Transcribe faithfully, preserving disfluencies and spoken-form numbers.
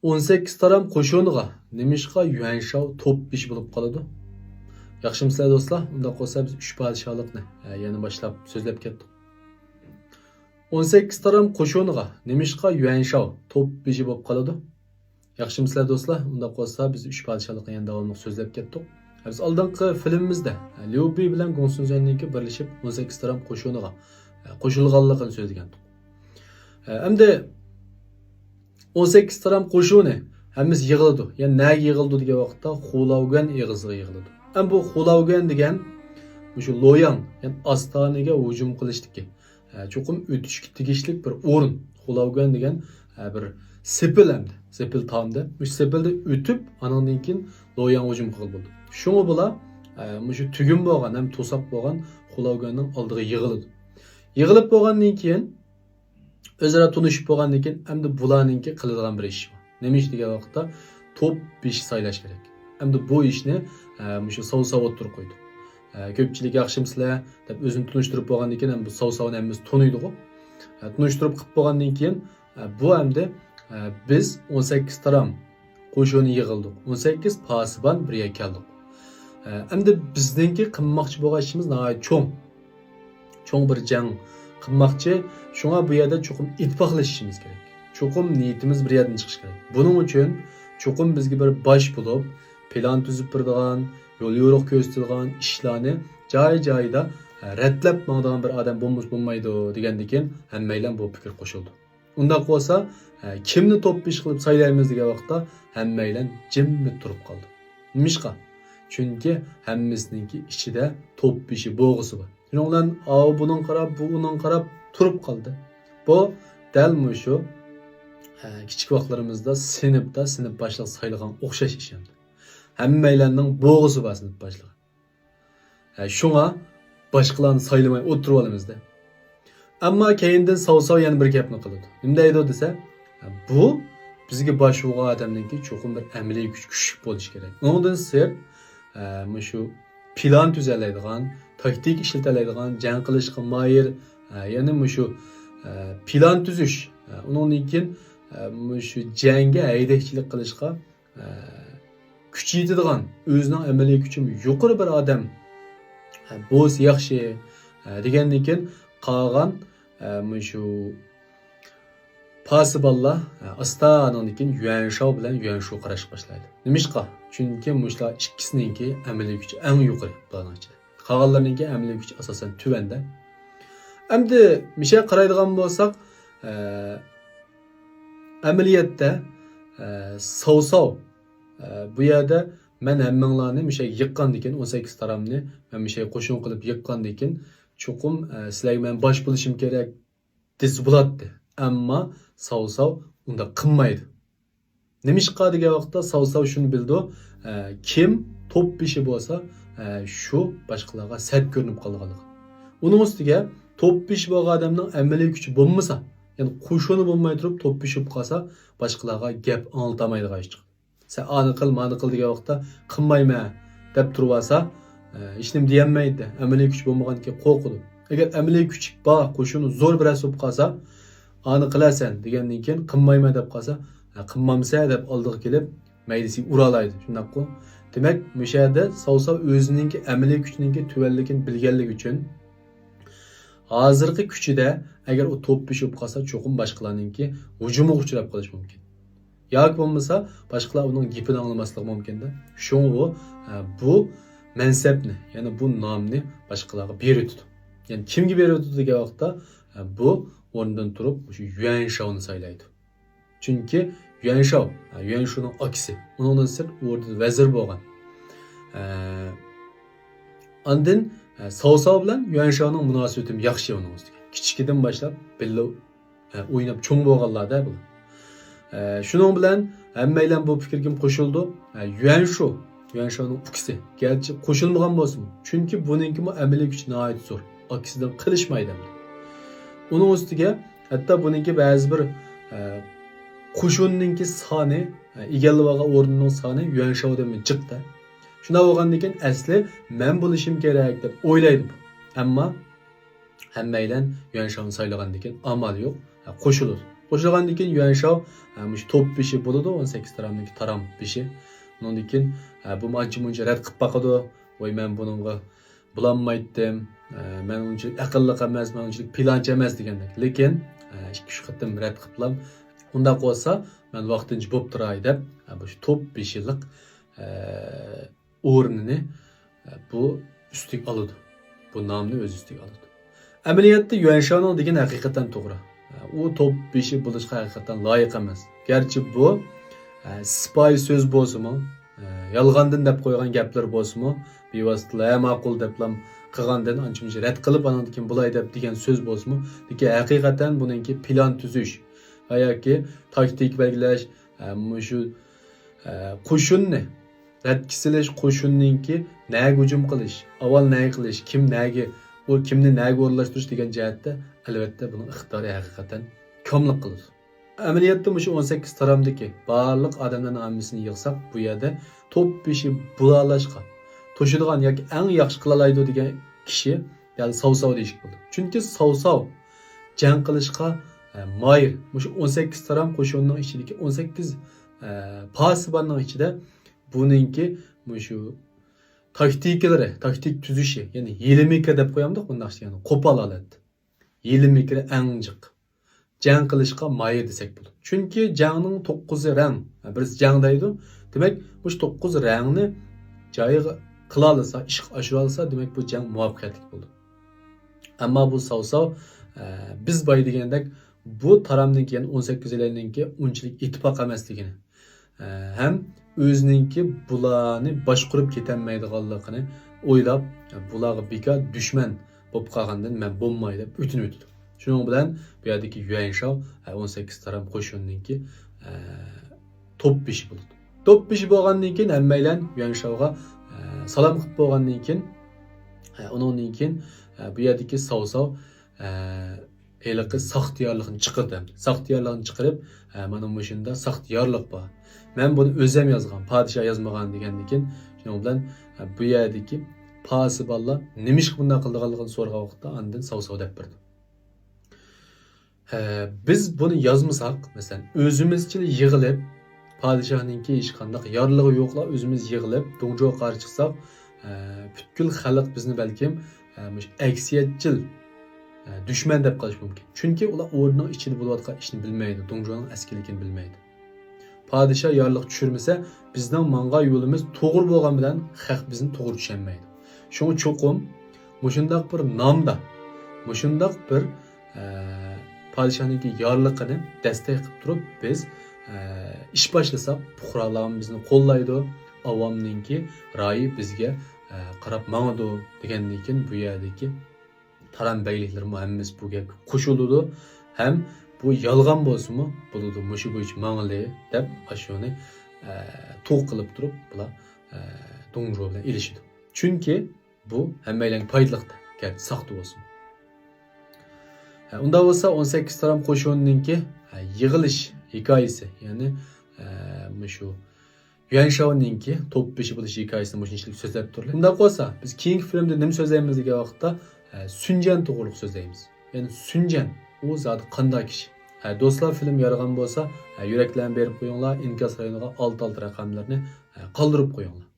ئون سەككىز تارام قوشۇنىغا نېمىشقا يۈەنشاۋ توپ بېشى بولۇپ قالىدۇ؟ ياخشىمۇسىلەر دوستلار؟ ئۇنداق بولسا بىز ئۈچ پادىشاھلىقنى، ئە، يەنە باشلاپ سۆزلەپ كەتتۇق. ئون سەككىز تارام قوشۇنىغا نېمىشقا يۈەنشاۋ توپ بېشى بولۇپ قالىدۇ؟ ياخشىمۇسىلەر دوستلار؟ ئۇنداق بولسا بىز ئۈچ پادىشاھلىقنى يەنە داۋاملىق سۆزلەپ كەتتۇق. بىز ئالدىنقى فىلىمىمىزدە، ئە، ليۇ بى بىلەن گۇڭ سۈنزەننىڭكى بىرلىشىپ ئون سەككىز تارام قوشۇنىغا، ئە، قوشۇلغانلىقىنى سۆزلىگەنتۇق. ئە، ئەمدى ئون سەككىز تارام قوشۇنى ھەممىسى يىغىلىدۇ. يەنى نەگە يىغىلىدۇ دېگەن ۋاقىتتا خۇلاۋگۈەن ئېغىزىغا يىغىلىدۇ. ئەمما بۇ خۇلاۋگۈەن دېگەن مۇشۇ لوياڭ، يەنى ئاستانىگە ھۇجۇم قىلىشتىكى، ئە، چوقۇم ئۆتۈشكە تېگىشلىك بىر ئورۇن. خۇلاۋگۈەن دېگەن، ئە، بىر سېپىل ئەمدى. سېپىل تامدى. مۇشۇ سېپىلدە ئۆتۈپ، ئانىڭدىن كېيىن لوياڭ ھۇجۇم قىلغىلى بولىدۇ. شۇڭا بۇلار، ئە، مۇشۇ تۈگۈن بولغان ھەم توساق بولغان خۇلاۋگۈەننىڭ ئالدىغا يىغىلىدۇ. يىغىلىپ بولغاندىن كېيىن، ئۆزئارا تونۇشۇپ بولغاندىن كېيىن، ئەمدى بۇلارنىڭكى قىلىدىغان بىر ئىشى بار. نېمە ئىش دېگەن ۋاقىتتا، توپ بېشى سايلاش كېرەك. ئەمدى بۇ ئىشنى، ئە، مۇشۇ ساۋساۋ ئوتتۇرىغا قويدى. ئە، كۆپچىلىك ياخشىمۇسىلەر دەپ ئۆزىنى تونۇشتۇرۇپ بولغاندىن كېيىن، ئەمدى ساۋساۋنى ھەممىسى تونۇيدىغۇ. ئە، تونۇشتۇرۇپ قىلىپ بولغاندىن كېيىن، ئە، بۇ ئەمدى، ئە، بىز ئون سەككىز تارام قوشۇنى يىغىلدۇق. ئون سەككىز پاسىبان بىر يەرگە كەلدۇق. ئە، ئەمدى بىزنىڭكى قىلماقچى بولغان ئىشىمىز ناھايىتى چوڭ. چوڭ بىر جەڭ قىلماقچى. شۇڭا بۇ يەردە چوقۇم ئىتتىپاقلىشىشىمىز كېرەك. چوقۇم نىيىتىمىز بىر يەردىن چىقىشى كېرەك. بۇنىڭ ئۈچۈن چوقۇم بىزگە بىر باش بولۇپ، پىلان تۈزۈپ بېرىدىغان، يول يورۇق كۆرسىتىدىغان ئىشلارنى جاي-جايىدا، ئە، رەتلەپ ماڭىدىغان بىر ئادەم بولمىسا بولمايدۇ، دېگەندىن كېيىن ھەممەيلەن بۇ پىكىر قوشۇلدى. ئۇنداق بولسا، ھە، كىمنى توپ بېشى قىلىپ سايلايمىز دېگەن ۋاقىتتا ھەممەيلەن جىممىت تۇرۇپ قالدى. نېمىشقا؟ چۈنكى ھەممىسىنىڭكى ئىچىدە توپ بېشى بولغۇسى بار. شۇنىڭ بىلەن ئاۋۇ بۇنىڭغا قاراپ، بۇ ئۇنىڭغا قاراپ تۇرۇپ قالدى. بۇ دەل مۇشۇ، ھە، كىچىك ۋاقىتلىرىمىزدا سىنىپتا سىنىپ باشلىق سايلىغان ئوخشاش ئىش ئەمدى. ھەممەيلەننىڭ بولغۇسى بار سىنىپ باشلىقى. ھە، شۇڭا باشقىلارنى سايلىماي ئولتۇرۇۋالىمىز-دە. ئەمما كەينىدىن ساۋساۋ يەنە بىر گەپنى قىلىدۇ. نېمە دەيدۇ دېسە، ھە، بۇ بىزگە باش بولغان ئادەمنىڭكى چوقۇم بىر ئەمەلىي كۈچ، كۈچلۈك بولۇشى كېرەك. ئۇنىڭدىن سىرت، ھە، مۇشۇ پىلان تۈزەلەيدىغان، تاكتىكا ئىشلىتەلەيدىغان، جەڭ قىلىشقا ماھىر، ھە، يەنى مۇشۇ، ھە، پىلان تۈزۈش، ھە، ئۇنىڭدىن كېيىن، ھە، مۇشۇ جەڭگە ھەيدەكچىلىك قىلىشقا ئە، كۈچى يېتىدىغان، ئۆزىنىڭ ئەمەلىي كۈچىمۇ يۇقىرى بىر ئادەم، ئە، بولسا ياخشى، ئە، دېگەندىن كېيىن قالغان، ئە، مۇشۇ پاسىبانلار، ئە، ئاستا ئانىڭدىن كېيىن يۈەنشاۋ بىلەن يۈەنشۇ قاراشقا باشلايدۇ. نېمىشقا؟ چۈنكى مۇشۇلار ئىككىسىنىڭكى ئەمەلىي كۈچى ئەڭ يۇقىرى بۇلارنىڭ ئىچىدە. قالغانلىرىنىڭكى ئەمەلىي كۈچى ئاساسەن تۆۋەندە. ئەمدى مۇشۇ يەرگە قارايدىغان بولساق، ئە، ئەمەلىيەتتە، ئە، ساۋساۋ، ئە، بۇ يەردە مەن ھەممىڭلارنى مۇشۇ يەرگە يىغقاندىن كېيىن، ئون سەككىز تارامنى مەن مۇشۇ يەرگە قوشۇن قىلىپ يىغقاندىن كېيىن، چوقۇم، ئە، سىلەرگە مەن باش بولۇشۇم كېرەك دېسە بولاتتى. ئەمما ساۋساۋ ئۇنداق قىلمايدۇ. نېمىشقا دېگەن ۋاقىتتا ساۋساۋ شۇنى بىلىدۇ، ئە، كىم توپ بېشى بولسا، ئە، شۇ باشقىلارغا سەت كۆرۈنۈپ قالىدىغانلىقى. ئۇنىڭ ئۈستىگە توپ بېشى بولغان ئادەمنىڭ ئەمەلىي كۈچى بولمىسا، يەنى قوشۇنى بولماي تۇرۇپ توپ بېشى بولۇپ قالسا، باشقىلارغا گەپ ئاڭلىتالمايدىغان ئىش چىقىدۇ. سەن ئانى قىل، مانى قىل دېگەن ۋاقىتتا قىلمايمەن دەپ تۇرۇۋالسا، ئە، ھېچنېمە دېيەلمەيدۇ. ئەمەلىي كۈچ بولمىغاندىكىن قورقىدۇ. ئەگەر ئەمەلىي كۈچ بار، قوشۇنى زور بىرەرسى بولۇپ قالسا، ئانى قىلارسەن دېگەندىن كېيىن قىلمايمەن دەپ قالسا، ھە، قىلمامسەن دەپ ئالدىغا كېلىپ مەيدىسىگە ئۇرالايدۇ، شۇنداققۇ؟ دېمەك، مۇشۇ يەردە ساۋساۋ ئۆزىنىڭكى ئەمەلىي كۈچىنىڭكى تۆۋەنلىكىنى بىلگەنلىكى ئۈچۈن، ھازىرقى كۈچىدە ئەگەر ئۇ توپ بېشى بولۇپ قالسا، چوقۇم باشقىلارنىڭكى ھۇجۇمىغا ئۇچراپ قېلىشى مۇمكىن. ياكى بولمىسا، باشقىلار ئۇنىڭ گېپىنى ئاڭلىماسلىقى مۇمكىن-دە. شۇڭا ئۇ، ئە، بۇ مەنسەپنى، يەنى بۇ نامنى باشقىلارغا بېرىۋېتىدۇ. يەنى كىمگە بېرىۋېتىدۇ دېگەن ۋاقىتتا، ئە، بۇ ئورنىدىن تۇرۇپ، مۇشۇ يۈەنشاۋنى سايلايدۇ. چۈنكى يۈەنشاۋ، ئە، يۈەنشۇنىڭ ئاكىسى. ئۇنىڭدىن سىرت ئۇ يەردە ۋەزىر بولغان. ئە، ئاندىن، ئە، ساۋساۋ بىلەن يۈەنشاۋنىڭ مۇناسىۋىتىمۇ ياخشى ئۇنىڭ ئۈستىگە. كىچىكىدىن باشلاپ بىللە ئە، ئويناپ چوڭ بولغانلار-دە بۇلار. ئە، شۇنىڭ بىلەن ھەممەيلەن بۇ پىكىرگىمۇ قوشۇلدى. ئە، يۈەنشۇ، يۈەنشۇنىڭ ئۇكىسى، گەرچە قوشۇلمىغان بولسىمۇ، چۈنكى بۇنىڭكىمۇ ئەمەلىي كۈچى ناھايىتى زور. ئاكىسىدىن قېلىشمايدۇ ئەمدى. ئۇنىڭ ئۈستىگە ھەتتا بۇنىڭكى بەزى بىر، ئە، قوشۇننىڭكى سانى، ئە، ئىگىلىۋالغان ئورنىنىڭ سانى يۈەنشاۋدىنمۇ جىق-دە. شۇنداق بولغاندىكىن ئەسلى مەن بولۇشۇم كېرەك دەپ ئويلايدۇ. ئەمما ھەممەيلەن يۈەنشاۋنى سايلىغاندىكىن ئامال يوق، قوشۇلىدۇ. قوشۇلغاندىن كېيىن يۈەنشاۋ، ھە، مۇشۇ توپ بېشى بولىدۇ، ئون سەككىز تارامدىكى تارام بېشى. ئۇنىڭدىن كېيىن، ھە، بۇمۇ ئانچە-مۇنچە رەت قىلىپ باقىدۇ. ۋاي، مەن بۇنىڭغا بولالمايتتىم، ھە، مەن ئۇنچىلىك ئەقىللىق ئەمەس، مەن ئۇنچىلىك پىلانچى ئەمەس دېگەندەك. لېكىن، ھە، ئىككى-ئۈچ قېتىم رەت قىلىپلام، ئۇنداق بولسا، مەن ۋاقتىنچە بوپ تۇراي دەپ، ھە، مۇشۇ توپ بېشىلىق، ھە، ئورنىنى، ھە، بۇ ئۈستىگە ئالىدۇ. بۇ نامنى ئۆز ئۈستىگە ئالىدۇ. ئەمەلىيەتتە يۈەنشاۋنىڭ دېگىنى ھەقىقەتەن توغرا. ئۇ توپ بېشى بولۇشقا ھەقىقەتەن لايىق ئەمەس. گەرچە بۇ، ئە، سىپايى سۆز بولسىمۇ، ئە، يالغاندىن دەپ قويغان گەپلىرى بولسىمۇ، بىۋاسىتىلا، ھە، ماقۇل دەپلا قىلغاندىن ئانچە-مۇنچە رەت قىلىپ، ئانىڭدىن كېيىن بۇلاي دەپ دېگەن سۆز بولسىمۇ، لېكىن ھەقىقەتەن بۇنىڭكى پىلان تۈزۈش ۋە ياكى تاكتىكا بەلگىلەش، ئە، مۇشۇ، ئە، قوشۇننى رەتكە سېلىش، قوشۇننىڭكى نەگە ھۇجۇم قىلىش، ئاۋۋال نەگە قىلىش، كىم نەگە، ئۇ كىمنى نەگە ئورۇنلاشتۇرۇش دېگەن جەھەتتە، ئەلۋەتتە، بۇنىڭ ئىقتىدارى ھەقىقەتەن كاملىق قىلىدۇ. ئەمەلىيەتتە مۇشۇ ئون سەككىز تارامدىكى بارلىق ئادەملەرنىڭ ھەممىسىنى يىغساق، بۇ يەردە توپ بېشى بۇلالاشقا توشىدىغان ياكى ئەڭ ياخشى قىلالايدۇ دېگەن كىشى دەل ساۋساۋ دېيىشكە بولىدۇ. چۈنكى ساۋساۋ جەڭ قىلىشقا، ئە، ماھىر. مۇشۇ ئون سەككىز تارام قوشۇننىڭ ئىچىدىكى ئون سەككىز، ئە، پاسىباننىڭ ئىچىدە بۇنىڭكى مۇشۇ تاكتىكىلىرى، تاكتىك تۈزۈشى، يەنى ھىيلە-مىكىر دەپ قويامدۇق بۇنداق ئىشنى، يەنى قوپال ھالەت. ھىيلە-مىكرى ئەڭ جىق. جەڭ قىلىشقا ماھىر دېسەك بولىدۇ. چۈنكى جەڭنىڭ توققۇزى رەڭ، بىرسى جەڭ دەيدۇ. دېمەك، مۇشۇ توققۇز رەڭنى جايىغا قىلالىسا، ئىشقا ئاشۇرالىسا، دېمەك، بۇ جەڭ مۇۋەپپەقىيەتلىك بولىدۇ. ئەمما بۇ ساۋساۋ، ئە، بىز بايا دېگەندەك، بۇ تارامنىڭكى، يەنى ئون سەككىزىلەرنىڭكى ئۇنچىلىك ئىتتىپاق ئەمەسلىكىنى، ئە، ھەم ئۆزىنىڭكى بۇلارنى باشقۇرۇپ كېتەلمەيدىغانلىقىنى ئويلاپ، بۇلارغا بىكار دۈشمەن بولۇپ قالغاندىن مەن بولماي دەپ ئۆتۈنۈۋېتىدۇ. شۇنىڭ بىلەن بۇ يەردىكى يۈەنشاۋ، ئە، ئون سەككىز تارام قوشۇننىڭكى، ئە، توپ بېشى بولىدۇ. توپ بېشى بولغاندىن كېيىن ھەممەيلەن يۈەنشاۋغا، ئە، سالام قىلىپ بولغاندىن كېيىن، ئە، ئۇنىڭدىن كېيىن، ئە، بۇ يەردىكى ساۋساۋ، ئە، ھېلىقى ساختا يارلىقنى چىقىرىدۇ ئەمدى. ساختا يارلىقنى چىقىرىپ، ھە، مانا مۇشۇنداق ساختا يارلىق بار. مەن بۇنى ئۆزۈم يازغان، پادىشاھ يازمىغان دېگەندىكىن، شۇنىڭ بىلەن، ھە، بۇ يەردىكى پاسىبانلار نېمىشقا بۇنداق قىلىدىغانلىقىنى سورىغان ۋاقىتتا ئاندىن ساۋساۋ دەپ بېرىدۇ. ھە، بىز بۇنى يازمىساق، مەسىلەن، ئۆزىمىزچىلا يىغىلىپ، پادىشاھنىڭكى ھېچقانداق يارلىقى يوقلا ئۆزىمىز يىغىلىپ، دۇڭجۇغا قارشى چىقساق، ئە، پۈتكۈل خەلق بىزنى بەلكىم، ئە، مۇشۇ ئەكسىيەتچىل، ئە، دۈشمەن دەپ قالىشى مۇمكىن. چۈنكى ئۇلار ئوردىنىڭ ئىچىدە بولۇۋاتقان ئىشنى بىلمەيدۇ، دۇڭجۇنىڭ ئەسكىلىكىنى بىلمەيدۇ. پادىشاھ يارلىق چۈشۈرمىسە، بىزنىڭ ماڭغان يولىمىز توغرا بولغان بىلەن خەق بىزنى توغرا چۈشەنمەيدۇ. شۇڭا چوقۇم مۇشۇنداق بىر نامدا، مۇشۇنداق بىر ئە، پادىشاھنىڭكى يارلىقىنى دەستەك قىلىپ تۇرۇپ، بىز، ئە، ئىش باشلىساق، پۇقرالارمۇ بىزنى قوللايدۇ، ئاۋامنىڭكى رايى بىزگە، ئە، قاراپ ماڭىدۇ دېگەندىن كېيىن، بۇ يەردىكى تارام بەگلىكلىرىمۇ ھەممىسى بۇ گەپكە قوشۇلىدۇ ھەم بۇ يالغان بولسىمۇ بولىدۇ، مۇشۇ بويىچە ماڭىلى دەپ، ئاشۇنى، ئە، توۋ قىلىپ تۇرۇپ، بۇلار، ئە، دۇڭجۇ بىلەن ئېلىشىدۇ. چۈنكى بۇ ھەممەيلەنگە پايدىلىق، گەرچە ساختا بولسىمۇ. ھە، ئۇنداق بولسا، ئون سەككىز تارام قوشۇنىنىڭكى، ھە، يىغىلىش ھېكايىسى، يەنى، ھە، مۇشۇ يۈەنشاۋنىڭكى توپ بېشى بولۇش ھېكايىسىنى مۇشۇنچىلىك سۆزلەپ تۇرلى. ئۇنداق بولسا، بىز كېيىنكى فىلىمدە نېمە سۆزلەيمىز دېگەن ۋاقىتتا، ھە، سۈنجەن توغرۇلۇق سۆزلەيمىز. يەنى سۈنجەن، ئۇ زادى قانداق كىشى؟ ھە، دوستلار، فىلىم يارىغان بولسا، ھە، يۈرەكلەرنى بېرىپ قويۇڭلار، ئىنكاس رايونىغا ئالتە ئالتە رەقەملىرىنى، ھە، قالدۇرۇپ قويۇڭلار.